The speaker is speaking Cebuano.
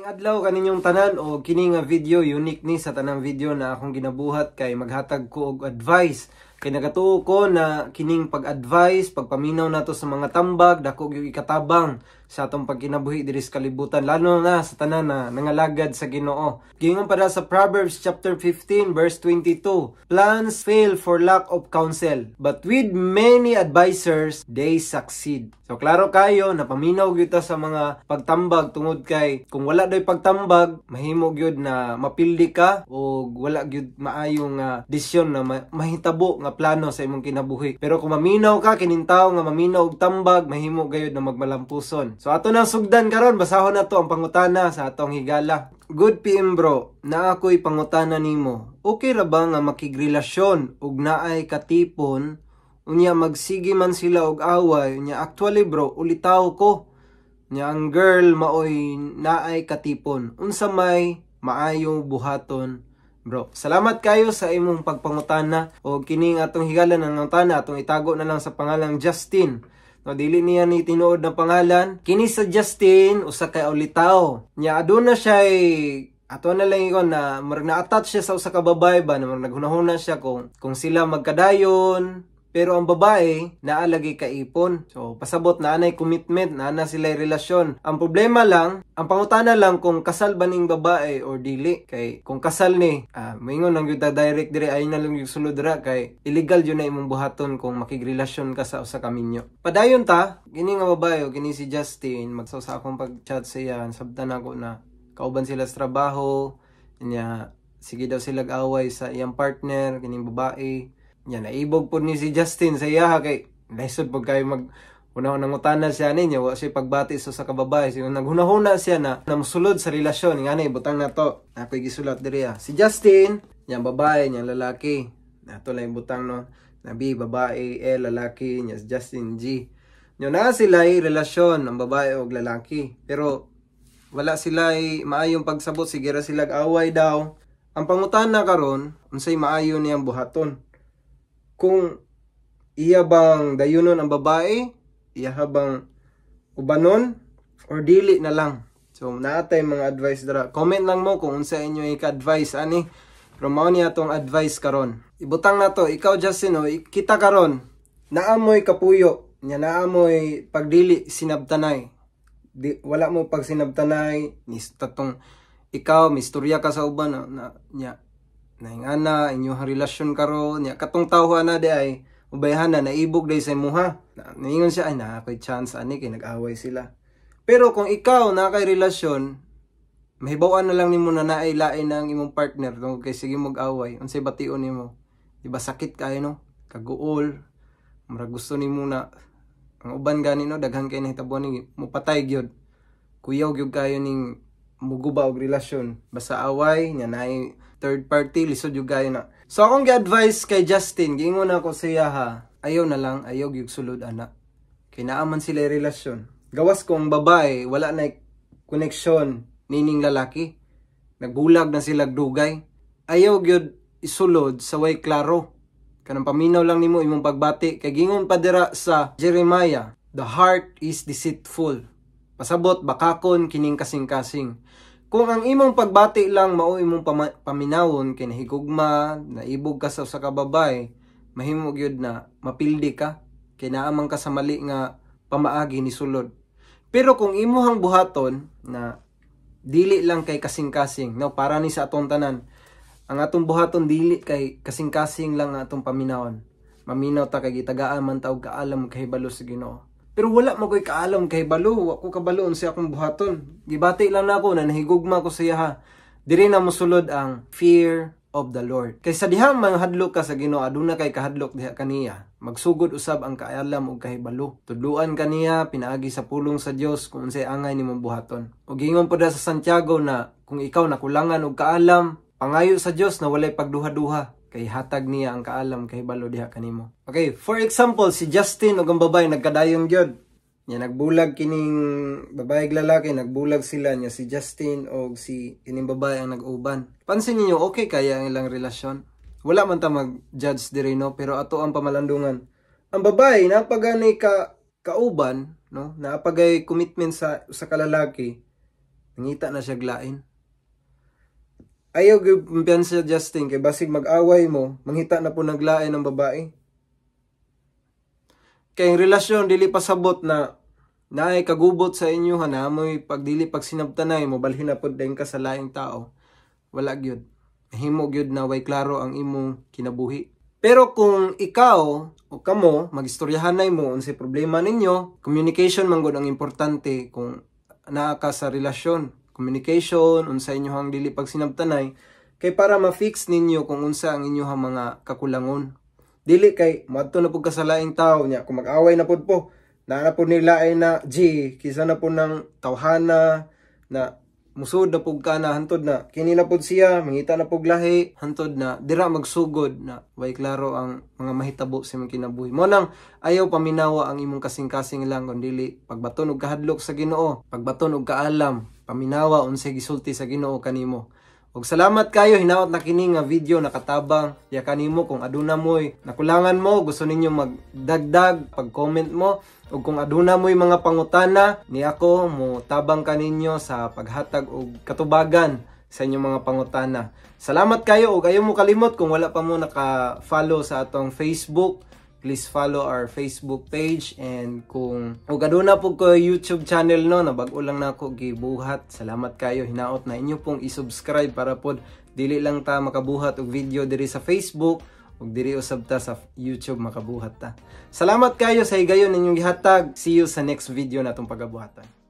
Maayong adlaw kaninyong tanan. O kini nga video, unique ni sa tanang video na akong ginabuhat kay maghatag ko og advice. Kay nagatuo ko na kining pag-advise, pagpaminaw nato sa mga tambag, dako gyud ikatabang sa atong pagkinabuhi diri sa kalibutan, lalo na sa tanan na nangalagad sa Ginoo. Giingon para sa Proverbs chapter 15 verse 22, "Plans fail for lack of counsel, but with many advisors they succeed." So klaro kayo, napaminaw gyud ta sa mga pagtambag tungod kay kung wala doy pagtambag, mahimo gyud na mapildi ka o wala gyud maayong desisyon na mahitabo nga plano sa imong kinabuhi. Pero kung maminaw ka, kining tawo nga maminaw og tambag, mahimo gayud na magmalampuson. So ato nang sugdan karon, basahon nato ang pangutana sa atong higala. "Good PM bro, naa ko'y pangutana nimo. Okay ra ba nga makigrelasyon ug naay katipon, unya magsige man sila og away? Unya actually bro, ulitaw ko. Nya ang girl maoy naay katipon. Unsa may maayo buhaton, bro?" Salamat kayo sa imong pagpangutana. O kining atong higala ng ngutana, atong itago na lang sa pangalang Justin. No, dili niya ni tinuod na pangalan. Kini sa Justin, usa ka ulitaw. Nya aduna siya, ato na lang ingon na murag na-attach siya sa usa ka babae ba, na murag naghunahuna siya kung sila magkadayon, pero ang babae naa lagi kaipon. So pasabot na anay commitment, naa na sila relasyon. Ang problema lang, ang pangutana lang kung kasal ba ning babae or dili. Kay kung kasal ni, moingon lang gyud ta direct dire, ay na lang yung sulod ra kay illegal yun na imong buhaton kung makigrelasyon ka sa usa ka minyo. Padayon ta, kini nga babae o kini si Justin, magsaw sa akong pag-chat sa iya, sabtan ako na kauban sila sa trabaho, nya sige daw sila away sa iyang partner, kining babae. Nya naibog pod ni si Justin sa iya kay lisod pud kayo mag una nangutana siya ninyo, wa siya pagbati sa kababae. So, naghunahuna siya na mosulod sa relasyon. Nga ni butang na to. Ako'y gisulat diri ah. Si Justin, nya babae, nya lalaki. Nato lang yung butang, no. Na B, babae, L, lalaki, nya si Justin, G. Nya naa sila ay relasyon ang babae og lalaki. Pero wala sila ay maayong pagsabot, sige ra sila away daw. Ang pangutana karon, unsay maayo niyang buhaton? Kung iya bang dayunon ang babae, iya bang ubanon or dili na lang. So naatay mga advice dara. Comment lang mo kung unsa inyo ka-advice ani. Pero mao ni atong advice karon. Ibutang nato, ikaw Justin, oh, kita karon naamoy kapuyo, nya naamoy pagdili sinabtanay. Di, wala mo pag sinabtanay ni tatong ikaw mistorya ka sa uban na nya naingana inyong relasyon karon, nya katong tawhan na di ay ubayhan na naibog day sa imuha. Naingon siya, "Ay, naa ko'y chance ani kay nag-away sila." Pero kung ikaw na kay relasyon, mahibaw-an na lang nimo na naay lain na ang imong partner tungod kay sige mag-away, unsay bation nimo? Di ba sakit kayo, no? Kaguol. Murag gusto nimo na ang uban gani, no, daghan kay nahitabo ni mupatay gyud. Kuyaw gyud kayo ning muguba og relasyon. Basta away, nya naay third party, lisod gyud kayo na. So akong gi-advise kay Justin, giingon ako sa iya ha, ayaw na lang, ayaw gyud sulod ana. Kay naa man sila relasyon. Gawas kung babae, wala na koneksyon nining lalaki. Nagbulag na sila dugay. Ayaw gyud isulod sa way klaro. Kanang paminaw lang nimo imong pagbati kay gingon pa dira sa Jeremiah, "The heart is deceitful." Pasabot bakakon kining kasing-kasing. Kung ang imong pagbati lang mao imong paminawon kay nahigugma, naibog ka sa usa ka babae, mahimo gyud na mapildi ka kay naa man ka sa mali nga pamaagi ni sulod. Pero kung imuhang buhaton na dili lang kay kasing-kasing, no, para ni sa atong tanan. Ang atong buhaton dili kay kasing-kasing lang ang atong paminawon. Maminaw ta kay gitagaan man ta og kaalam, kahibalo sa Ginoo. Pero wala man ko'y kaalam, kahibalo, wa ko kabalo unsa akong buhaton. Gibati lang nako na nahigugma ko sa iya. Diri na mosulod ang fear of the Lord. Kay sa dihang manghadlok ka sa Ginoo, aduna kay kahadlok diha kaniya. Magsugod usab ang kaalam ug kahibalo. Tudluan kaniya pinaagi sa pulong sa Dios kung unsay angay nimong buhaton. Ug giingon pod sa Santiago na kung ikaw nakulangan og kaalam, pangayo sa Dios na walay pagduha-duha kay hatag niya ang kaalam, kahibalo diha kanimo. Okay, for example, si Justin ug ang babae nagkadayon gyud. Nya nagbulag kining babae ug lalaki, nagbulag sila, nya si Justin og si kining babae ang nag-uban. Pansin niyo, okay kaya ang ilang relasyon. Wala man ta mag-judge diri, no, pero ato ang pamalandungan. Ang babae napaganay ka kauban, no, naapagay commitment sa kalalaki. Nangita na siya lain. Ayaw gyud kumpiyansa, Justin, kay basig mag-away mo, mangita na pud nag lain ang babae. Kay ang relasyon dili pasabot na naay kagubot sa inyo ha, na mo'y pagdili pagsinabtanay mo, balhin na pud dayon ka sa laing tao. Wala gyud. Himo gyud na way klaro ang imong kinabuhi. Pero kung ikaw o kamo magistoryahanay mo unsay problema ninyo, communication man gud ang importante kung naa ka sa relasyon. Communication, unsa inyohang dili pagsinabtanay, kay para ma-fix ninyo kung unsa ang inyohang mga kakulangon. Dili kay moadto na pud ka sa laing tao nya kung mag-away na pud po, naa na pud ni lain na G, kisa na pud ng tawhana na musud na pud ka na hantod na kini na pud siya mangita na pud lahi, hantod na dira magsugod na way klaro ang mga mahitabo sa imong kinabuhi. Mo nang ayaw paminawa ang imong kasing-kasing lang, kun dili pagbaton og kahadlok sa Ginoo, pagbaton og kaalam, paminawa unsay gisulti sa Ginoo kanimo. Ug salamat kayo, hinaot na kini nga video nakatabang ya kanimo. Kung aduna mo'y nakulangan mo, gusto ninyo magdagdag, pag-comment mo. Ug kung aduna mo'y mga pangutana, ni ako mo tabang kaninyo sa paghatag og katubagan sa inyong mga pangutana. Salamat kayo ug ayaw mo kalimot, kung wala pa mo naka-follow sa atong Facebook, please follow our Facebook page, and kung ug aduna po ko YouTube channel, no, na bag-o lang nako gibuhat. Salamat kayo, hinaot na inyo pong i-subscribe para pod dili lang ta makabuhat og video diri sa Facebook ug diri usab ta sa YouTube makabuhat ta. Salamat kayo sa higayon ninyong gihatag. See you sa next video natong pagabuhatan.